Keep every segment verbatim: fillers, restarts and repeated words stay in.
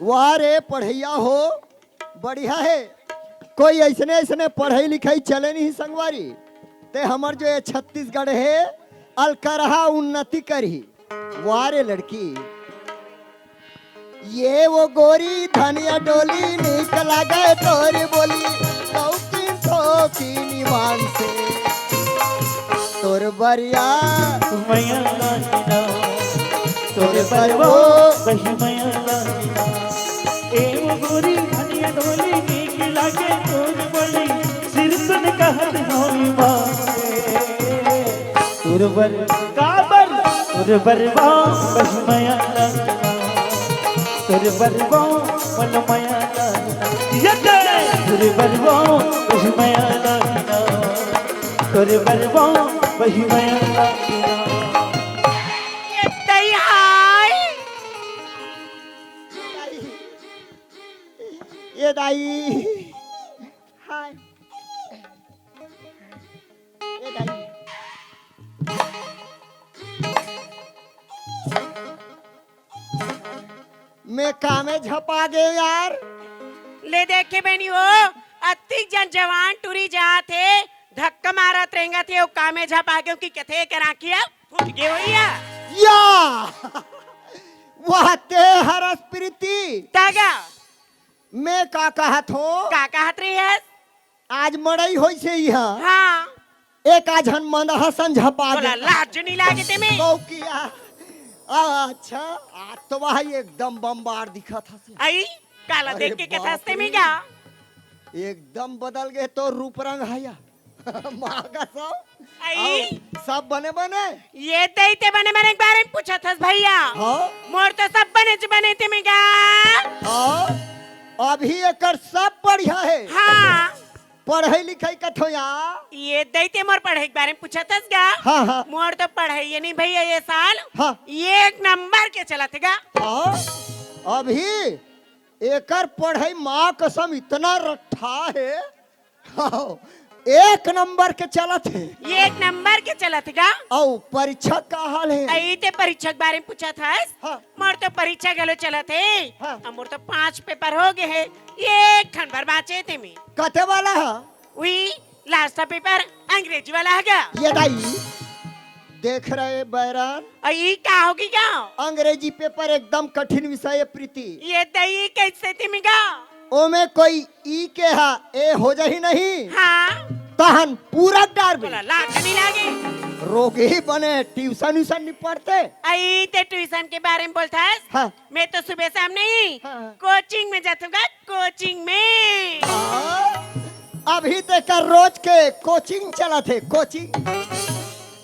वाह रे पढ़इया हो, बढ़िया हे। कोई अइसने अइसने पढ़ई लिखई चले नहीं संगवारी। ते हमर जो ये छत्तीसगढ़ हे, अलकरहा उन्नति करही। वाह रे लड़की। ये वो गोरी धनिया डोली, नीक लागे तोर बोली, शौकीन शौकीन ईमान से। तोर बरिया मया लागिना, तोर बरवो बही मया लागिना। ए वो गोरी धनिया डोली, नीक लागे तोर बोली, सिर सुन कहत हौं ईमान से। तोर बर काबर, तोर बरवा बही मया लागिना, तोर बरवा मन मया लागिना। ये दे! तोर बरवा बही मया लागिना, तोर बरवा बही मया लागिना। ये दई हाय। ये दाई। हाय। ए दाई। मैं कामे झपा गे यार। ले देखे बहिनी हो, अतिक जन जवान टूरी जात हे, धक्का मारत रेंगत हे, ओ कामे झपा गे कि कथे करा किया, फूट गे होइया। या! वाह ते हरस प्रीति। तगा। मैं का कहत हो? का कहत रहिस? आज मड़ई होइसे इहाँ। हाँ। एक आझन मंदहा संझा पा बोला, गे। लाज नहीं लागे ते में? कौकिया। अच्छा, आज तो भाई एकदम बम्बार दिखत हस। आई, काला अरे देख के बाप कथस ते रे। में गा? एकदम बदल गे तो रूप रंग हया। माँ कसम। आई। अउ सब बने बने? ये दई ते बने बने के बारे में पूछत हस भैया। हाँ। मोर तो सब बने च बने ते में गा। हाँ। अभी एकर सब बढ़िया हे। हाँ। पढ़ई लिखई कथो या? ये दई ते मोर पढ़ई के बारे में पूछत हस गा। हाँ, हाँ। मोर तो पढ़ई ये नहीं भैया ये साल। हाँ। एक नंबर के चलत हे गा। हाँ। अभी एकर पढ़ई माँ कसम इतना रट्ठा हे। हाँ, एक नंबर के चलत हे। ये एक नंबर के चलत हे गा। अउ परीक्षा का हाल हे? अई ते परीक्षा के बारे में पूछत हस। हाँ। मोर तो परीक्षा घलो चलत हे। हाँ। अब मोर तो पांच पेपर हो गे हे, एक ठन भर बांचे ते में। कते वाला हे? उही लास्ट पेपर अंग्रेजी वाला हे गा। ये दाई, देख रहे बैरन। अई का होगे गा? अंग्रेजी पेपर एकदम कठिन विषय हे प्रीति। ये दई कैसे ते में गा? ओमे कोई ई के हा, ए हो जाही नहीं। हाँ। तहन पूरा डार बोला, लाज नहीं लागे। रोगी बने, ट्यूशन व्यूशन नहीं पढ़ते। अई ते ट्यूशन के बारे में बोलत हस? हाँ। मैं तो सुबह शाम नहीं, हाँ। कोचिंग में जात हूँ गा, कोचिंग में। हाँ। अभी ते कर रोज के कोचिंग चलत हे, कोचिंग।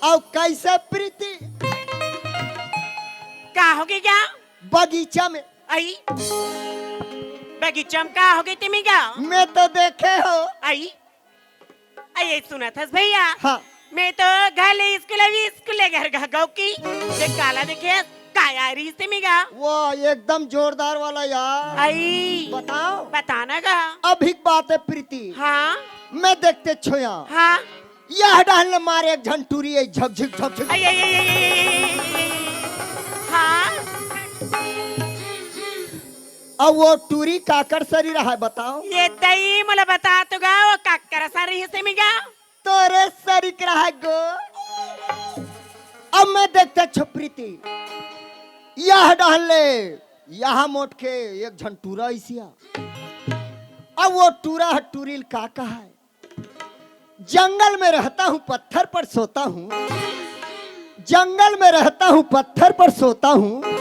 अउ कैसे प्रीति? का होगे गा? बगीचा में। अई, बगीचा में का होगे ते में गा? मैं तो देखे हो। अई, अई सुनत हस भैया? हाँ। मैं तो घर ले स्कूल, अभी स्कूल ले घर गा गौकी। ते काला देखे हस, का आय रहिस ते में गा? वाह, एकदम जोरदार वाला यार। अई। बताओ। बताना गा। अभी के बात हे प्रीति। हाँ। मैं देखते छोया। हाँ। यह डाल मारे एक झन टूरी, ए झकझक झकझक। अई, अई, अई, अई, अई, अई, अई, अई। हाँ। अब वो टूरी काकर सरीर हे बताओ? ये दई मोला बता तो गा, वो काकर सरीर हे ते में गा? तोरे सरीर हे गो। अब मैं देखते छो प्रीति, यह डाल ले, यह मोट के एक झन टूरा अइसिया। अब वो टूरा हे, टूरी ल का कहा हे? जंगल में रहता हूँ, पत्थर पर सोता हूँ, जंगल में रहता हूँ, पत्थर पर सोता हूँ,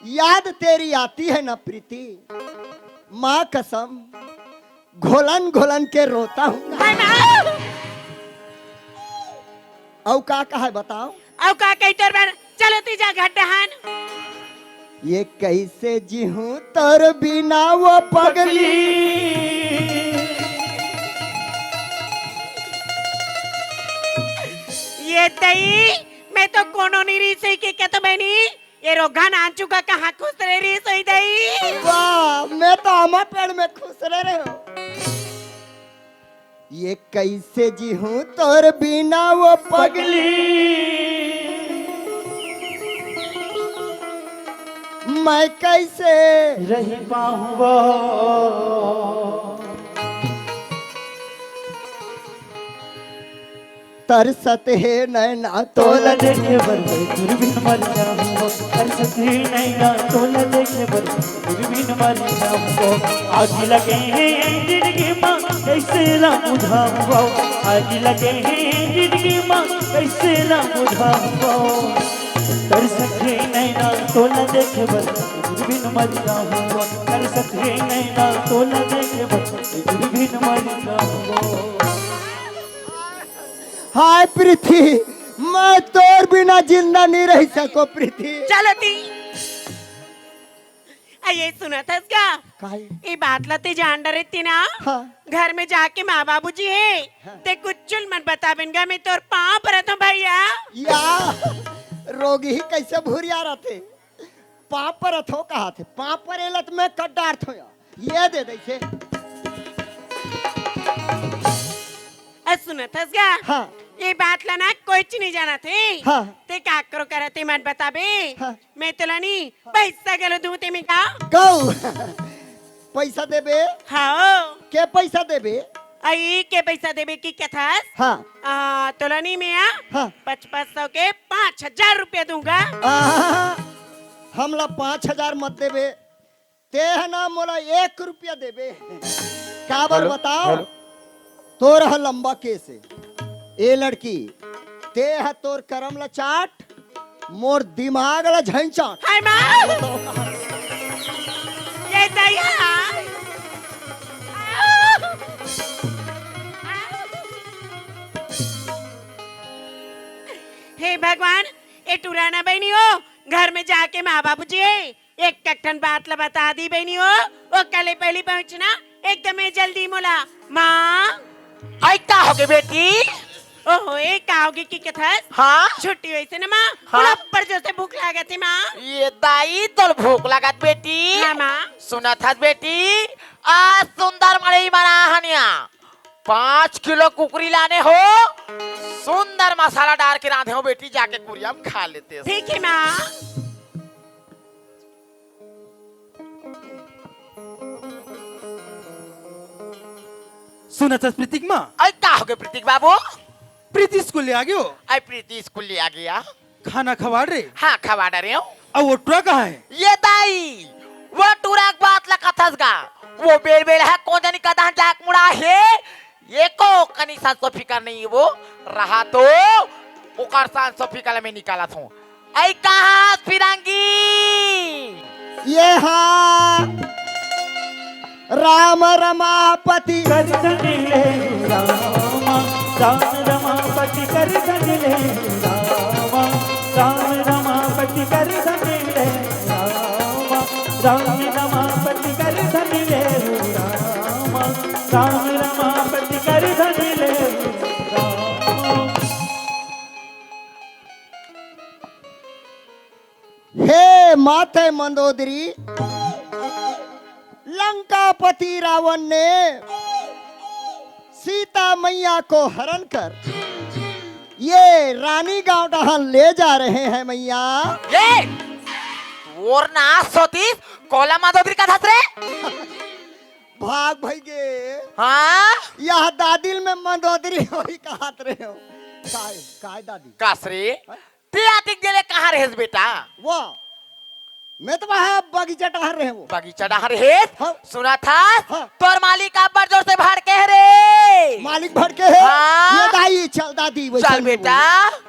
याद तेरी आती है ना प्रीति, माँ कसम, घोलन घोलन के रोता हूँ। हाय माँ। अउ का कहा हे बताओ? अउ का कही तोर बर? चलो तीजा घर डहन। ये कैसे जीहूं तोर बिना वो पगली। ये दई, मैं तो कोनो नहीं रहिस होही के, के तो बहिनी, ये रोगहा नानचुका कहाँ खुसरे रहिस होही दई। वाह, मैं तो आमा पेड़ में खुसरे रहेंव। ये कैसे जीहूं तोर बिना वो पगली। मैं कैसे रहि पाहूँ वो। तरसत हे नैना तोला तोला देखे बर मैं दूरबीन मर जाहूँ वो। तरसत हे नैना तोला देखे बर मैं दूरबीन मर जाहूँ वो। आगी लगे हे जिंदगी मा, कैसे ला बुझाहूँ वो। आगी लगे हे जिंदगी मा, कैसे ला बुझाहूँ वो। तरसत हे नैना तोला देखे बर दूरबीन मर जाहूँ वो। तरसत हे नैना तोला देखे बर दूरबीन मर जाहूँ वो। हाय प्रीति, मैं तोर बिना जिंदा नहीं रह सको प्रीति। चल अति। अ, ये सुनत हस का? काहे? ये बात ला ते जान डरे ती ना? हाँ। घर में जाके माँ बाबूजी हे, हाँ। ते कुछ मत बताबे गा, मैं तोर पाँव परत हूँ भैया। या, रोगही कैसे भुरिया रथे? पाँव परत हो कहा थे, पाँव परेला त मैं कट डारत हूँ या। ये दे दे इसे। अ, सुनत हस गा? हाँ। ये बात ला ना कोई चीज नहीं जानत हे। हाँ। ते का करो करत हे मत बताबे। हाँ। मैं तोला नी पैसा घलो दूँ ते में का? गौ। पैसा देबे? हाँ। के पैसा देबे? अ, ई के पैसा देबे की कथस? हाँ। अ, तोला नी में आ? हाँ। पच पच सौ के पाँच हजार रुपया दूँगा। आहा, हमला पाँच हजार मत देबे। ते ह ना मोला एक रुपया देबे। काबर हेलो, बताओ? हेलो। तोर ह लंबा केस हे। ए लड़की, ते ह तोर करम ला चाट, मोर दिमाग ला झैंचाट। हाय माँ! ये दया! हे भगवान, ए टुरा ना बहिनी हो, घर में जाके माँ बाबूजी हे, एक ठन बात ला बता दी बहिनी हो, ओकर ले पहिली पहुँचना एकदमे जल्दी मोला। माँ। अई का होगे बेटी? ओहो, ए का होगे कि कथस? हाँ? छुट्टी होइस हे ना माँ, हाँ? मोला अब्बड़ जोर से भूख लागत हे माँ। ये दाई तोला भूख लागत बेटी? हाँ माँ। सुनत हस बेटी, आज सुंदर मड़ई बना हन या। पाँच किलो कुकरी लाने हो, सुंदर मसाला डार के रांधे हो बेटी, जाके कुरिया में खा लेते हो। ठीक हे माँ। सुनत हस प्रीतिक माँ? अई का होगे प्रीतिक बाबू? प्रीति स्कूल ले आगे हो? अई प्रीति स्कूल ले आगे या। खाना खवा डरे? हाँ, खवा डरे हो। अउ वो टुरा कहाँ हे? ये दाई, वो टुरा के बात ला कथस गा। वो बेल बेल हे, कोन जनी कहाँ जाके मुड़ा हे। एको कनी सांस फिकर नहीं हे वो। रहा तो ओकर सांस फिकर ला मैं निकालत हूँ। अई कहाँ फिरंगी? ये हाँ। राम रमापति। कर धन ले रामा, राम रमापति कर धन ले रामा, राम रमापति कर धन ले रामा, राम रमापति कर धन ले रामा, राम रमापति कर धन ले रामा। हे माते मंदोदरी, लंकापति रावण ने सीता मैया को हरण कर ये रानी गांव डहान ले जा रहे हैं मैया। ये तोर नास होतिस, कोला मंदोदरी कथस रे। भाग भई गे। हाँ? यह दादिल में मंदोदरी होही कहत रहे हो। काय, काय दादी? कास रे? हाँ? ते अतिक देर ले कहाँ रहेस बेटा? वाह, मैं तो वहाँ बगीचा डहर रहे हूँ। बगीचा डहर रहेस? हाँ। सुनत हस? हाँ। तोर मालिक अब्बड़ जोर से भड़के हे रे। मालिक भड़के हे? हाँ। ये दाई, चल दादी, वैसे चल नहीं बेटा। बोल।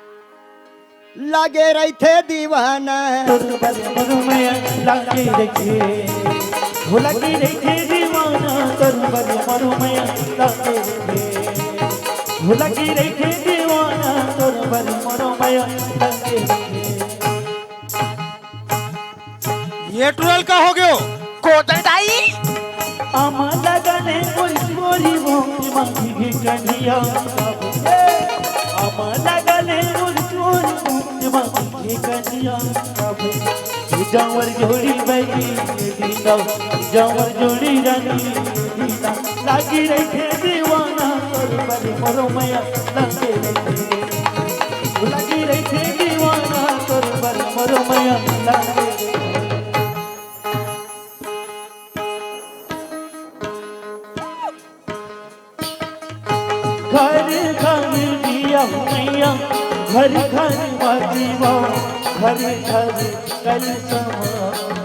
लगे रहिथे दीवाना। तोर बर मोर मया लागे रहिथे। हो लगे रहिथे दीवाना, तोर बर मोर मया लागे रहिथे। हो लगे रहिथे दीवाना, तोर बर मोर मया लागे रहिथे। ये टुरा ल का हो गयो? कोदल दाई। आमा लगले मोर छोरी वो मांगी कनिया। आमा लगले मोर छोरी वो मांगी कनिया। जावर जोड़ी बैगी दीदा, जावर जोड़ी रानी दीदा। लागी रहिथे दीवाना तोर बर मोर मया लागे रहिथे। लागी रहिथे दीवाना तोर बर मोर मया लागे रहिथे। घर घर दिया मैया, घर घर बतिया, घर घर कलशवा,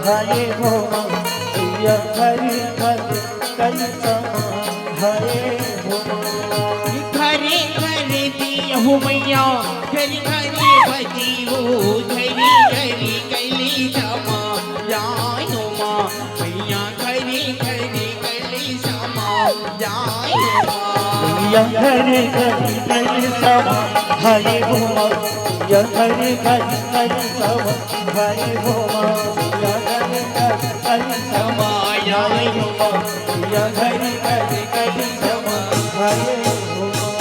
हाय हो माँ, मैया घर घर कलशवा, हाय हो माँ। घरे घरे दिया हो मैया, घरे घरे बतिया, घरे घरे कलशवा, हाय हो माँ, मैया घरे घरे कलशवा, हाय हो माँ। मैया घरे घरे कलशवा, हाय हो माँ, मैया घरे घरे कलशवा, हाय हो माँ, मैया घरे घरे कलशवा, हाय हो माँ, मैया घरे घरे कलशवा, हाय हो माँ।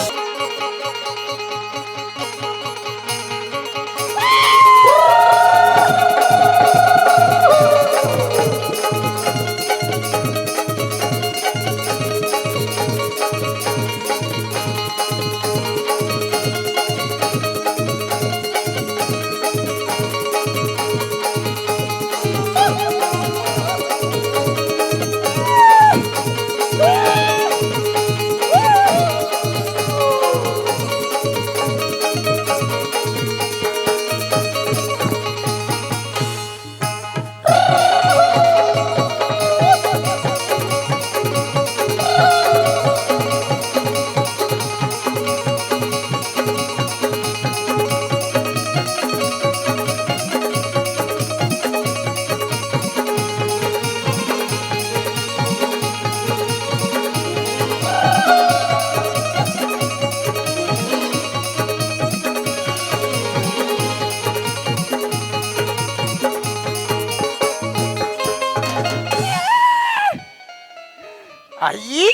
आई,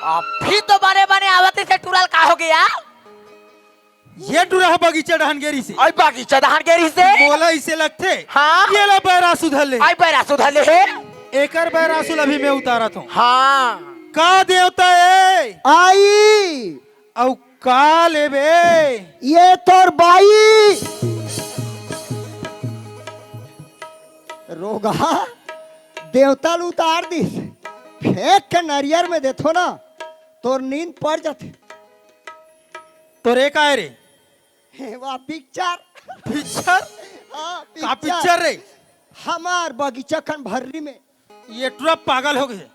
अभी तो बने बने आवत हे, टुरा ल का हो गया? ये टुरा ह बगीचा डहन गे रिहिसे। आई बगीचा डहन गे रिहिसे? मोला इसे लगथे। हाँ? ये ला बैरासु धर ले। आई बैरासु धर ले हे? एकर बैरासु ल अभी मैं उतारत हूँ। हाँ। का देवता ए? आई। अउ का लेबे? ये तोर बाई। रोगहा, देवता ल उतार दिस, फेंक के नरियर में देथो ना, तोर नींद पड़ जाथे। तोर ए काय रे? हे, वाह, पिक्चर। पिक्चर? हाँ, का पिक्चर। पिक्चर रे? हमार बगीचा खन भर्री में। ये टुरा पागल हो गए।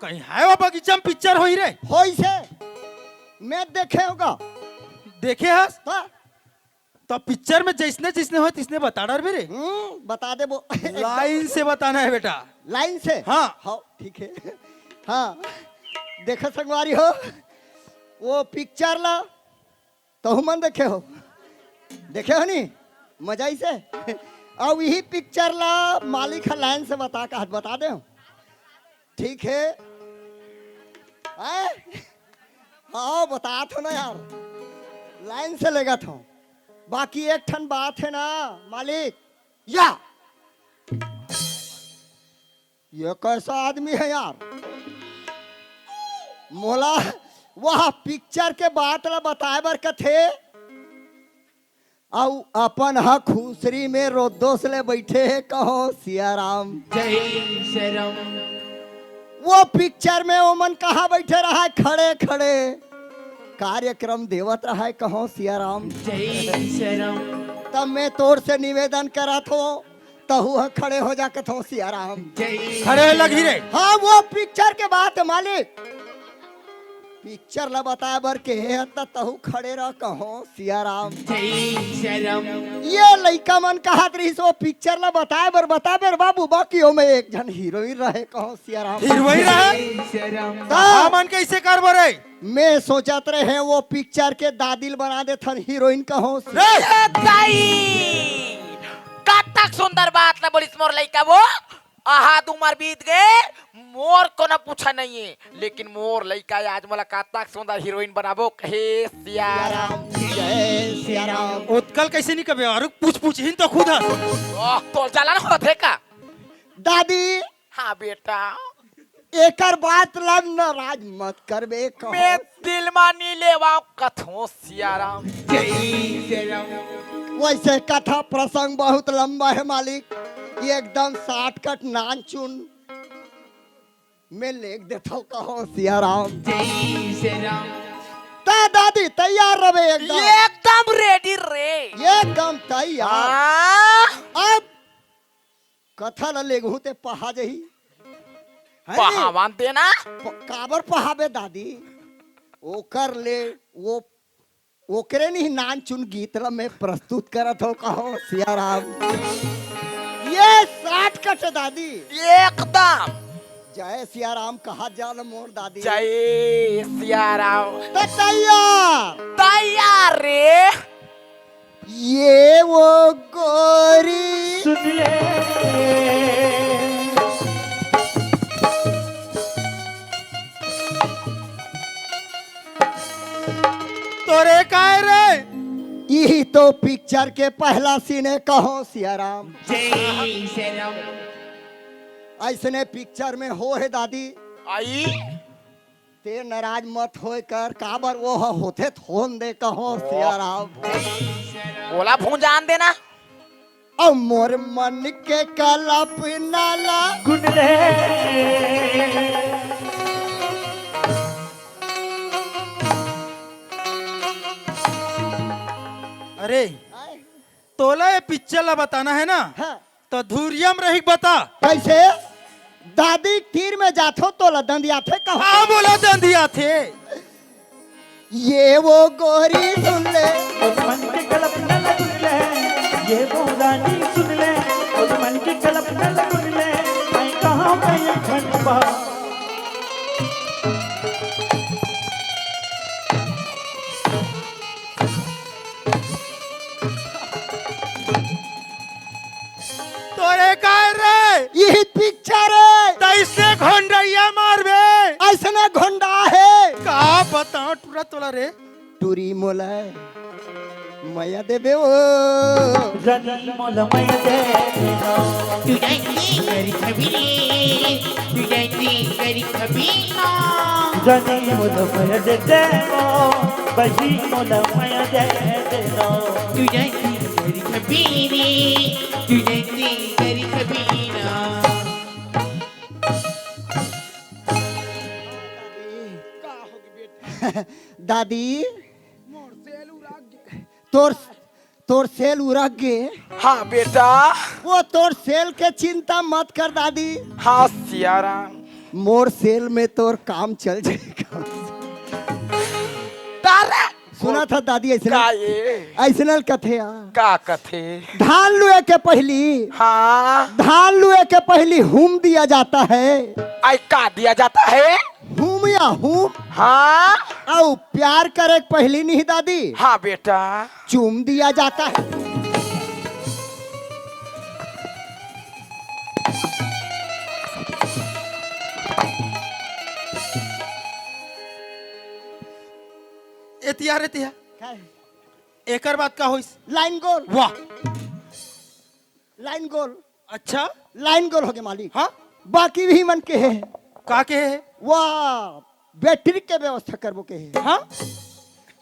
कहीं है वो बगीचा में पिक्चर होई रे? होइसे। मैं देखे होगा। देखे हस? हाँ। तो पिक्चर में जैसने जैसने होय, तैसने बता डरबे रे। हम्म, बता देबो। लाइन से बताना है बेटा। लाइन से? हाँ। हाँ, ठीक है। हाँ, देखो संगवारी हो, वो पिक्चर ला तहू मन देखे हो, देखे हो नी? मजा आइसे। अउ इही पिक्चर ला मालिक ह लाइन से बता, कहत बता दे हो। ठीक है। आय? हाँ, बतात हो ना यार, लाइन से लेगत हो। बाकी एक ठन बात है ना मालिक, या ये कैसा आदमी है यार? मोला वह पिक्चर के बात ला बताए बर कथे, अउ अपन ह खुसरी में रोदोस ले बैठे हे, कहो सिया राम। जय सिया राम। वो पिक्चर में ओमन कहाँ बैठे रहा है? खड़े खड़े कार्यक्रम देवत रहा है, कहो सिया राम। जय सिया राम। तब मैं तोर से निवेदन करत हो, तहू ह खड़े हो जा, कथो सिया राम। जय खड़े हो लगी रे। हाँ, वो पिक्चर के बात है मालिक। पिक्चर ला बताए बर के हे त तहू खड़े रह, कहो सिया राम। जय सिया राम। ये लइका मन कहत रहिस वो पिक्चर ला बताए बर, बताए बर बाबू, बाकी ओमे एक झन हीरोइन रहे, कहो सिया राम। हीरोइन रहे? जय सिया राम। त हमन कैसे करबो रे? मैं सोचत रहे वो पिक्चर के दादी ल बना देथन हीरोइन, कहो सिया रे। ए दाई! कतक सुंदर बात ला बोलिस मोर लइका वो। अहाद उमर बीत गे, मोर कोनो पूछा नहीं है, लेकिन मोर लइका आज मोला कतक सुंदर हीरोइन बनाबो, कहे सिया राम। जय सिया राम। ओतका ल कैसे नहीं कबे, अरु पूछ पूछ हिन तो खुद हस। ओह, तोर जलन होथे का? दादी। हाँ बेटा। एकर बात ला नाराज मत करबे, कहो। मैं दिल मा नी लेवांव, कथो सिया राम। जय सिया राम। वैसे कथा प्रसंग बहुत लंबा है मालिक, एकदम शॉर्टकट नानचुन में लेख देथो, कहो सिया राम। जय सिया राम। त तैयार रहे एकदम। एकदम रेडी रे। एकदम तैयार। हाँ। अब कथा ल लेगहूं ते पहा जही। हैं? पहावन देना। प-, काबर पहाबे दादी? ओकर ले वो, ओकरे नहीं नान चुन गीत ल मैं प्रस्तुत करत हो कहो सियाराम। ये साठ कट दादी। एकदम। जय सियाराम कहा जाल मोर दादी। जय सियाराम। तो तैयार। तैयार रे। ये वो गोरी। सुन ले। तोरे काय रे? यही तो पिक्चर के पहला सीन है, कहो सियाराम। जय सियाराम। ऐसने पिक्चर में हो हे दादी। आई। ते नाराज मत होय कर, काबर वो ह होथे थोन दे कहो सियाराम। ओला भूंजान देना। अउ मोर मन के कल्पना ला गुन ले। अरे, आय। तोला ये पिक्चर ला बताना है ना? हाँ। तो धुरिया म रही के बता। कैसे? दादी तीर में जाथो तोला दंदियाथे कहो। हाँ, मोला दंदियाथे। ये वो गोरी सुन ले। ओ मन के कल्पना ला सुन ले, ये वो रानी सुन ले, ओ मन के कल्पना ला सुन ले, मैं कहाँ मैं खंडवा। तोरे काय रे? यही पिक्चर है। तैसे घोंडैया मारबे। ऐसने घोंडा है। का बताओ टूरा तोला रे? टूरी मोला मया देबे ओ। रानी मोला मया दे। तू जाती मेरी छबीली, तू जाती मेरी छबीला। रानी मोला मया दे दे ओ, बही मोला मया दे दे ओ। तू जाती मेरी छबीली, तू जाती मेरी छबीला। का होगे बेटा? दादी, मोर सेल उरक गे। तोर, तोर सेल उरक गे? हाँ बेटा। वो तोर सेल के चिंता मत कर दादी। हाँ सियाराम। मोर सेल में तोर काम चल जाएगा। तारा सुना था दादी, ऐसे का ये? ऐसे नल कथे यार। का कथे? धान लुए के पहली, हाँ। धान लुए के पहली हूम दिया जाता है। आई का दिया जाता है? हूम या हूम। हाँ। अउ प्यार करे के पहली नहीं दादी। हाँ बेटा। चूम दिया जाता है। एतिया रे तिया। काय? एकर बाद का होइस? लाइन गोल। वाह। लाइन गोल। अच्छा। लाइन गोल होगे मालिक। हाँ? बाकी भी मन के हे। का के हे? वाह, बैटरी के व्यवस्था करबो के हे। हाँ?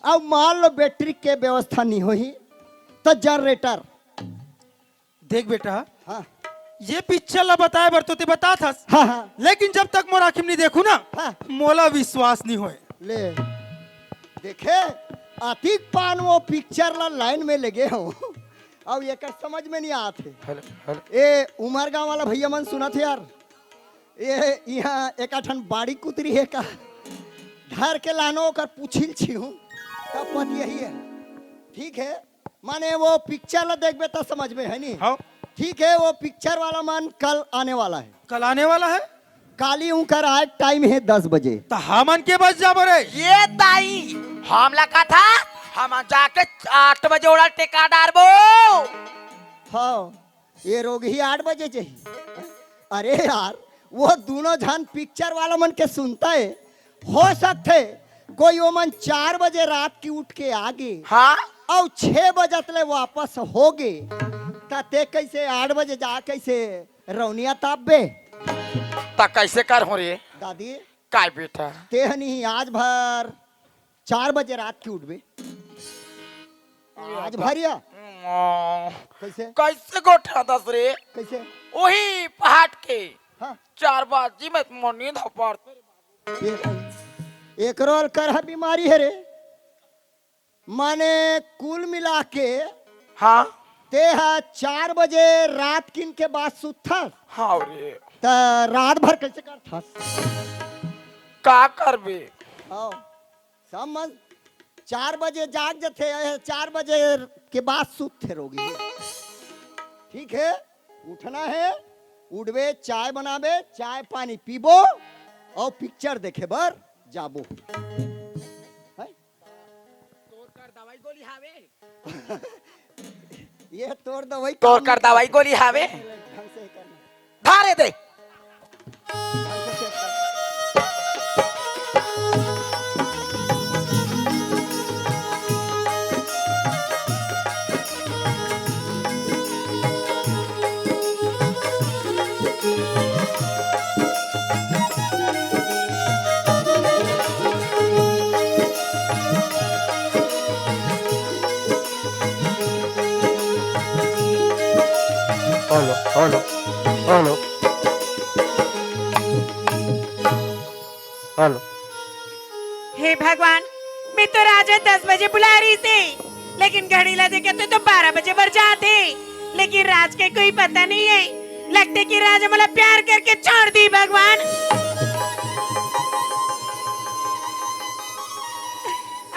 अब मान लो बैटरी के व्यवस्था नहीं होही, तो जनरेटर। देख बेटा, हाँ। ये पिक्चर ला बताए बर तो ते बतात हस। हाँ, हाँ। लेकिन जब तक मोर आँखी में नहीं देखू ना, हाँ। मोला विश्वास नहीं होए। ले, देखे, अतिक पान वो पिक्चर ला लाइन में लगे हो, अब एकर समझ में नहीं आत हे। Hello, hello. ए, उमरगांव वाला भैया मन सुनत हे यार, ए, इहाँ एकाठन बाड़ी कुतरी हे का? धर के लानो ओकर पुछिल छिहूँ, तब पति यही है। ठीक है, माने वो पिक्चर ला देखबे त समझ में है नी? हाँ। ठीक है, वो पिक्चर वाला मन कल आने वाला है। कल आने वाला है? काली उनकर आए टाइम है दस बजे। त हमन के बस जाबो रे। ये दाई, हमला का था? हम जाके आठ बजे ओला टेका डारबो। हाँ, ये रोगही आठ बजे जाही। अरे यार, वो दोनों झन पिक्चर वाला मन के सुनता है, हो सकथे कोई ओमन चार बजे रात की उठ के आ गे, हाँ? अउ छह बजत ले वापस हो गे, त ते कैसे आठ बजे जा कैसे रौनिया तापबे? त कैसे कर हो रे? दादी, काय बेटा? ते हनी आज भर चार बजे रात की उठबे। आज भरिया। माँ। कैसे? कैसे गोठा दस रे? कैसे? वही पहाट के हाँ। चार बाजी में मोर नींद ह पड़त। ये, एकरो अलकरहा बीमारी है रे। माने कुल मिला के हाँ। ते ह चार बजे रात किन के बाद सुतथस? हाँ रे। त रात भर कैसे करथस? का करबे? आओ, समझ, चार बजे जाग जथे, चार बजे के बाद सुतथे रोगी। ठीक है, उठना है, उठबे, चाय बनाबे, चाय पानी पीबो और पिक्चर देखे बर जाबो। है? तोर कर दवाई गोली हावे? ये तोर दवाई तोर कर दवाई गोली हावे? ढंग से करना। धारे दे। Hello, hello, hello. हेलो। हे भगवान, मैं तो राजा दस बजे बुला रही थी, लेकिन घड़ी ला देखे तो, तो बारह बजे बर जाते, लेकिन राज के कोई पता नहीं है। लगते कि राज मोला प्यार करके छोड़ दी भगवान।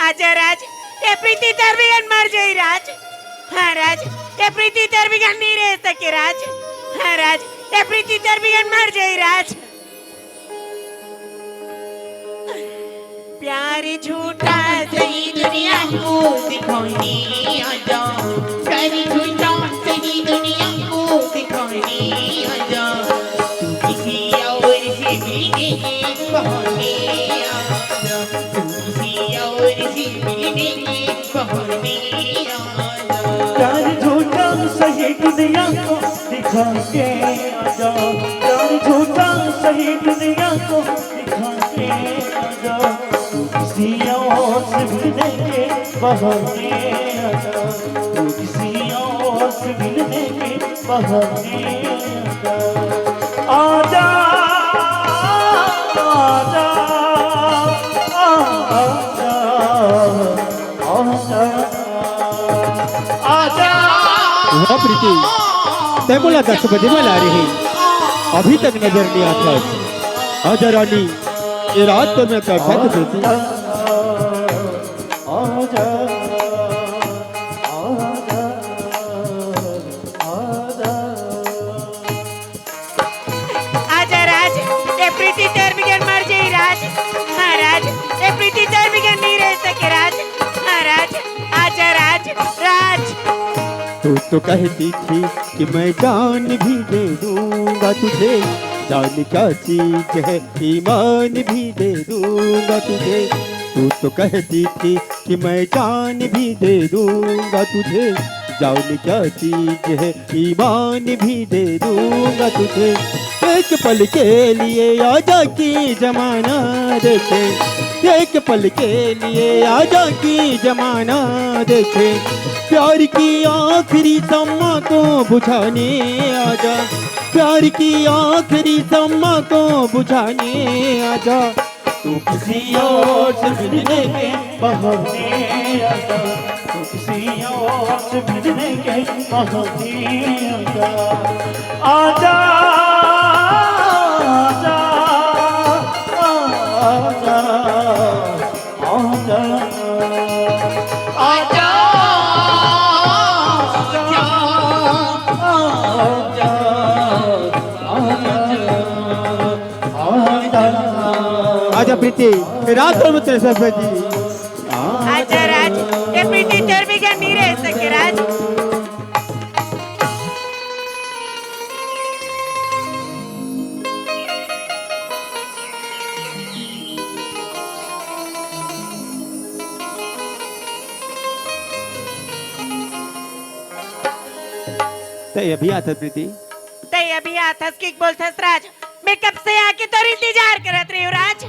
आजा राज, ये प्रीति तर बिगन मर जाई राज। हाँ राज, ये प्रीति तर बिगन नहीं रह सके राज। हाँ राज, ये प्रीति तर बिगन मर जाई राज। प्यार झूठा सही दुनिया को दिखाने आजा। प्यार झूठा सही दुनिया को दिखाने आजा। तू किसी और से मिलने के बहाने आजा। तू किसी और से मिलने के बहाने आजा। प्यार झूठा सही दुनिया को दिखा के आजा। प्यार झूठा सही दुनिया को दिखा के आजा। तू किसी और से मिलने के बहाने आजा। तू किसी और से मिलने के बहाने आजा। आजा, आजा, आ-, आजा। आजा, आजा। वाह प्रीति, तैं मोला दस बजे बुला रहे, अभी तक नजर नहीं आता। आजा रानी, ये रात तो मैं कब तक देती। आजा, आजा, आजा। आजा राज, ये प्रीति तोर बिगन मर जाई राज। हाँ राज, ये प्रीति तोर बिगन नहीं रह सके राज। हाँ राज, आजा राज, राज। तू तो कहती थी कि मैं जान भी दे दूंगा तुझे, जान क्या चीज है ईमान भी दे दूंगा तुझे। तू तो कहती थी कि मैं जान भी दे दूंगा तुझे, जान क्या चीज है ईमान भी दे दूंगा तुझे। एक पल के लिए आजा कि जमाना देखे, एक पल के लिए आजा कि जमाना देखे। प्यार की आखिरी शम्मा को बुझाने आजा, प्यार की आखिरी शम्मा को बुझाने आजा। तू किसी और से मिलने के बहाने आजा, तू किसी और से मिलने के बहाने आजा। आजा, आजा, आजा, आजा, आजा, आजा, आजा, आजा। आजा प्रीति, रात हो मत सरस्वती। आजा राज, ये प्रीति तोर बिगन नहीं रह सके राज। तैं अभी आथस प्रीति। तैं अभी आथस कि बोलथस राज। मैं कब से आके तोर इंतजार करत रही हूँ राज।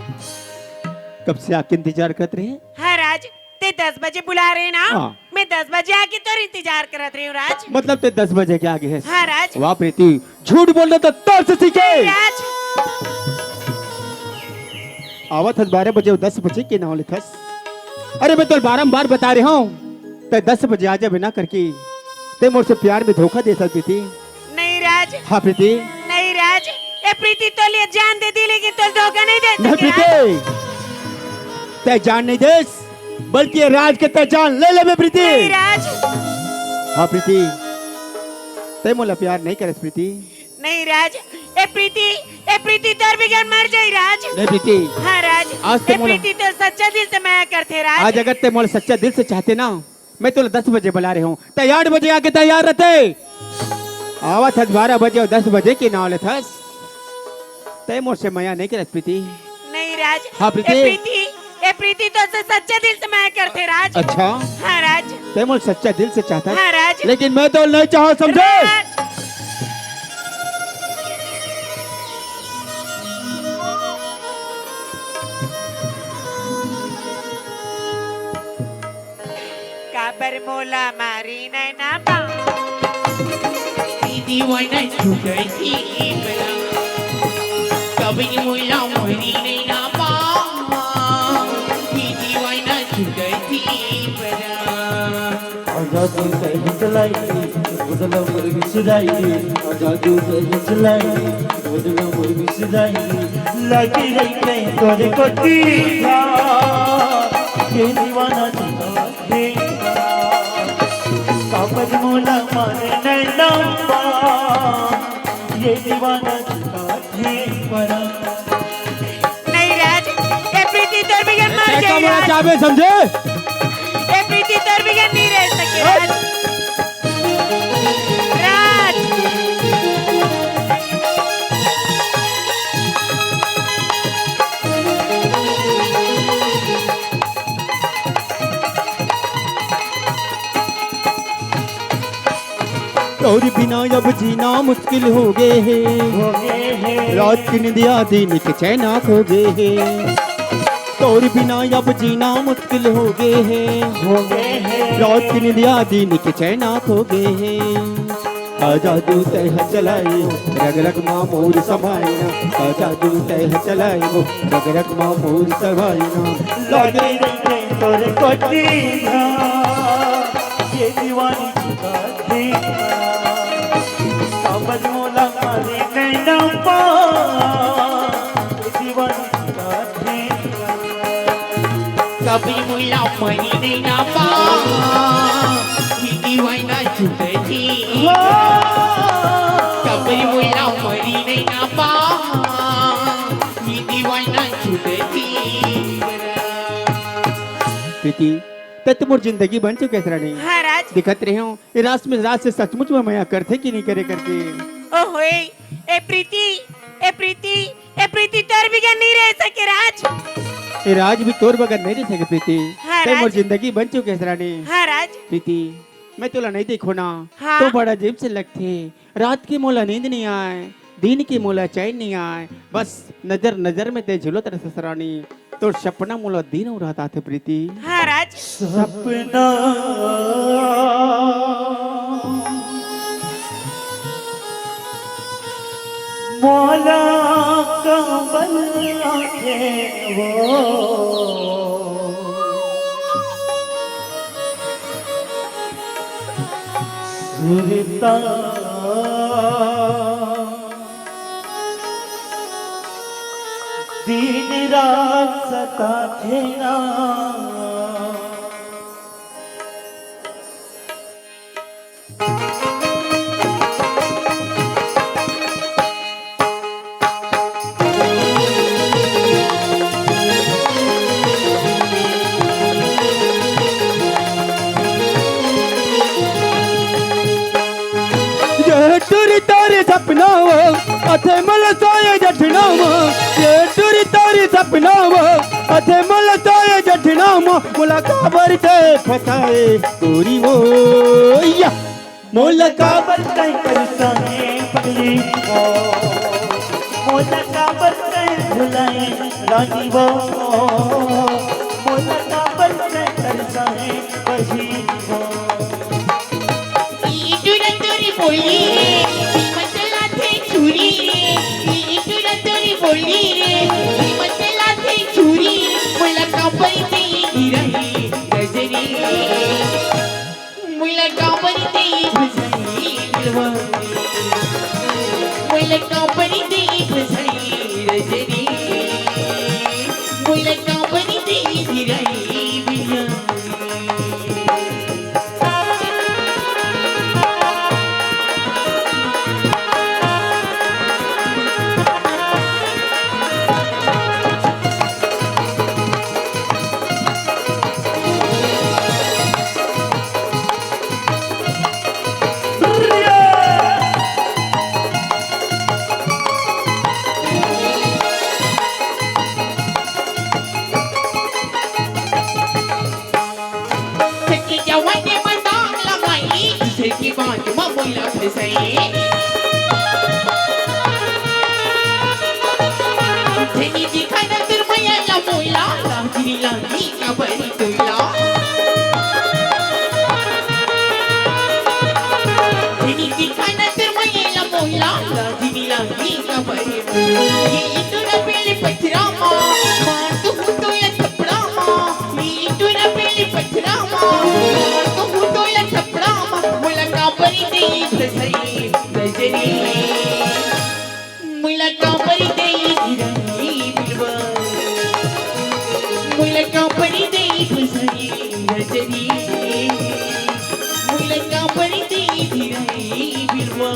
कब से आके इंतजार करत रहे? हाँ राज, तैं दस बजे बुला रहे ना? हाँ। मैं दस बजे आके तोर इंतजार करत रही हूँ राज। मतलब तैं दस बजे के आगे है? हाँ राज। वाह प्रीति, झूठ बोलना तो तोर से सीखे। राज। आवत हस बारह बजे, दस बजे के नाव लिखस। अरे, मैं तो बारंबार बता रहे हूँ, तैं दस बजे आ जाबे ना करके, तैं मोर से प्यार में धोखा देथस प्रीति। नहीं राज। हाँ प्रीति। नहीं राज, ए प्रीति तोर लिए जान दे दी, लेकिन तोर धोखा नहीं दे नहीं सके राज। प्रीति, तैं जान नहीं देस, बल्कि ए राज के तैं जान ले लेबे प्रीति। नहीं राज। हाँ प्रीति, तैं मोला प्यार नहीं करस प्रीति। नहीं राज, ए प्रीति, ए प्रीति तोर बिगर मर जाही राज। नहीं प्रीति। हाँ राज, आज तो ए मोला प्रीति तोर सच्चा दिल से मया करथे राज। आज अगर तैं मोला सच्चा दिल से चाहते ना, मैं तोला दस बजे बुला रहे हूँ, तैं आठ बजे आके तैयार रहते। आवत हस बारह बजे अउ दस बजे के नाव लेथस, तैं मोर से मया नहीं करस प्रीति। नहीं राज। हाँ प्रीति। ए प्रीति, ए प्रीति तोर से सच्चा दिल से मया करथे राज। अच्छा। हाँ राज। तैं मोला सच्चा दिल से चाहथस। हाँ राज। लेकिन मैं तोला नहीं चाहंव समझे। राज। काबर मोला मारे नैना बाण। दीदी वना छुटै थी बला। काबर मोला मारे नैना बाण। दीदी वना छुटै थी बला। आजा तू सही चलाई, बदला मोर बिसराई। आजा तू सही चलाई, बदला मोर बिसराई। लगी रही कहीं तोरे कोठी, ये दीवाना झूठा ढेंगरा। काबर मोला मारे नैना बाण, ये दीवाना झूठा ढेंगरा। नहीं राज, ए प्रीति तोर बिगर मर जाही राज। चाहबे समझे? ए प्रीति तोर बिगर नहीं रह सके राज। राज। तोर बिना अब जीना मुश्किल हो गे हे। हो गे हे। रात के निंदिया दिन के चैना खो गे हे। तोर बिना अब जीना मुश्किल हो गे हे। हो गे हे। रात के निंदिया दिन के चैना खो गे हे। आजा तू तैं ह चलाई, रग रग मा मोर समाइना। आजा तू तैं ह चलाई, रग रग मा मोर समाइना। लगे रहिथे तोर कोठी ना, ये दीवानी झूठा ढेंगरा। काबर मोला मारे नैना बाण, ये दीवानी झूठा ढेंगरा। काबर मोला मारे नैना बाण, ये दीवाना झूठा ढेंगरा। काबर मोला मारे नैना बाण, ये दीवाना झूठा ढेंगरा। प्रीति, तैं तो मोर जिंदगी बन चुके हस रानी। हाँ राज। देखत रहे हंव, ए राज में, राज से सचमुच में मया करथे कि नहीं करे करके। ओहो, ए, ए प्रीति, ए प्रीति, ए प्रीति तोर बिगर नहीं रह सके राज। ए राज भी तोर बगैर नहीं रह सके प्रीति। हाँ तैं मोर राज। जिंदगी बन चुके हस रानी। हाँ राज। प्रीति, मैं तोला नहीं देखों ना, हाँ। तो बड़ा अजीब से लगथे। रात के मोला नींद नहीं आय, दिन के मोला चैन नहीं आय, बस नजर नजर में तैं झूलत रहिथस रानी। तोर सपना मोला दिन अउ रात आथे प्रीति। हाँ राज। सपना मोला काबर आथे वो सुरता। दिन रात सताथे ना। ये टुरी तारी सपना वो, अथे मल सोए जठना वो। ये टुरी तारी सपना वो, अथे मल सोए जठना वो। मोला काबर तैं फसाए गोरी वो, या। मोला काबर तैं फसाए पगली वो। मोला काबर तैं भुलाए रानी वो। मोला काबर तैं फसाए पगली वो। ई टुरा टुरी बोली रे, ई मचला थे छुरी रे। ई टुरा टुरी बोली रे, ई मचला थे छुरी। मोला काबर दे गिरही, कांवरी दे फसाई दिलवा, मोला कांवरी दे फसाई रजनी, मोला कांवरी दे फिराई बिना। सखी जवान के मजाक लगाई, दूसर के बात म मोला फसाई। झनी दिखा न तोर मया ला मोला, लागिरी लागी काबर तोला। झनी दिखा न तोर मया ला मोला, लागिरी लागी काबर। ये इतुरा पेले पथरा मा, मार तू हुटो या थपड़ा मा। ये इतुरा पेले पथरा मा, मार तू हुटो या थपड़ा मा। मोला कांवरी दे फसाई रजनी, मोला कांवरी दे फिराई बिलवा, मोला कांवरी दे फसाई रजनी, मोला कांवरी दे फिराई बिलवा।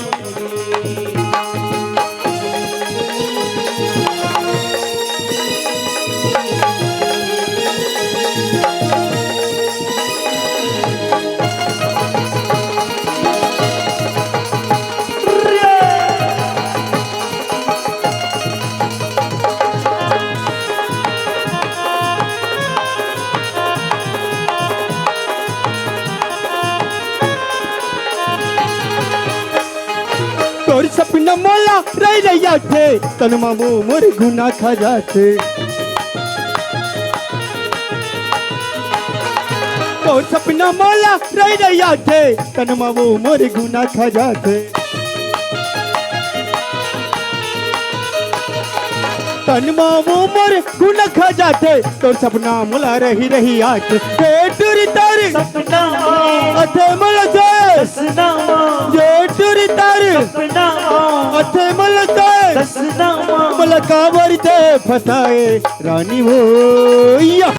तोर सपना मोला रहि रहि आथे, तन मा वो मोर गुना खा जाथे। तोर सपना मोला रहि रहि आथे, तन मा वो मोर गुना खा जाथे। तन मा वो मोर गुना खा जाथे, तोर सपना मोला रहि रहि आथे। हे टुरी तारी सपना मा अथे मोला जाए, सपना मा ये टुरी तारी सपना मा अथे मोला जाए, सपना मा मोला कांवरी दे फसाए रानी वो या।